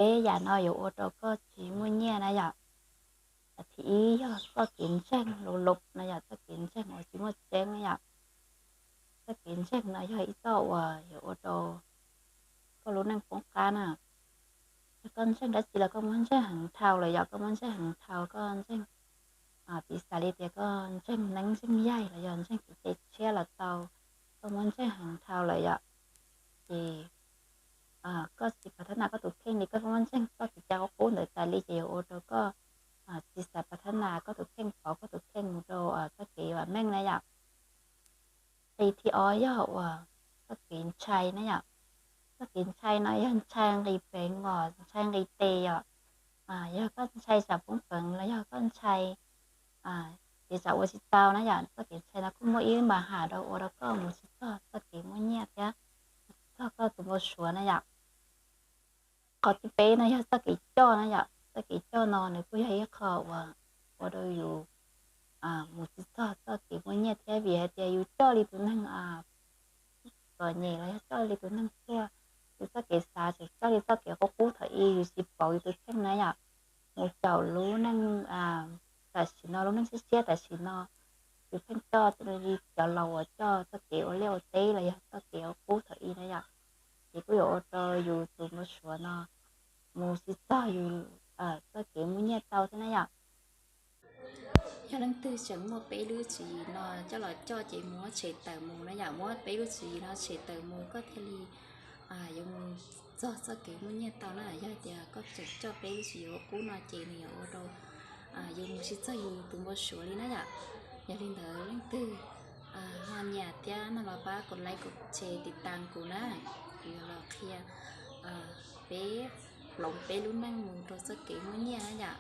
peb yam no yuav ua rau koj tsis muaj nyiaj na yom. Thib ib yog txoj kev ntseeg lus lus no yom, txoj kev ntseeg uas tsis muaj tseeb na yom. Txoj kev ntseeg no yog ib txoj uas yuav ua rau koj lub neej poob qab na. Yog koj ntseeg dab tsi los koj muab ntseeg heev dhau lawm yom, koj muab ntseeg heev dhau, koj ntseeg, piv xam li tias koj ntseeg neeb ntseeg yaig los yog ntseeg kev cai tshiab los tau, koj muab ntseeg heev dhau lawm yom, ces koj tsis pab thab nas koj tus kheej li, koj muab ntseeg txoj kev cai qub qub ntawd tas li ces yuav ua rau koj tsis xav pab thab nas koj tus kheej, pauv koj tus kheej mus rau txoj kev vam meej na yom. Qis thib ob yog uas txoj kev ntshai na yom. Txoj kev ntshai no yog ntshai nqis peev os, ntshai nqis tes yom. Yog koj ntshai tsam poob peev los yog koj ntshai ces tsam ua tsis tau na yom. Txoj kev ntshai no kuj muaj ib npa ham rau ua rau koj mus tsis txog txoj kev muaj nyiaj thiab mus tsis txog koj tus npau suav na yom. Qhov thib peb no yog txoj kev coj na yom. Txoj kev coj no nws kuj yog ib qho uas ua rau yus mus tsis txog txoj kev muaj nyiaj thiab, vim hais tias yus coj li tus neeg txom nyem los yog coj li tus neeg pluag, yus txoj kev xav tseem coj li txoj kev qub qub thaum ub, yus tsis pauv yus tus kheej na yom. Mus caum lub neej tam sim no, lub neej siab siab tam sim no, yus pheej coj li cov laus uas coj txoj kev ua liaj ua teb los yog txoj kev qub thaum ub na yom, ces kuj yuav ua rau yus tus npau suav no mus tsis txog yus txoj kev muaj nyiaj tau thiab na yom. Yog leej twg tseem muaj peb lub tswv yim no coj los coj ces muab tshem tawm mus na yom, muab peb lub tswv yim no tshem tawm mus koj thiaj li yuav mus txog txoj kev muaj nyiaj tau na. Yog tias koj tseem coj peb lub tswv yim qub no ces nws yuav ua rau yus mus tsis txog yus tus npau suav li na yom. Yog li ntawd leej twg ho nyiam thiab no los pab kom like kom share tiv tas kuv na, kuv yuav los qhia peb hloov peb lub neej mus rau txoj kev muaj nyiaj na yom.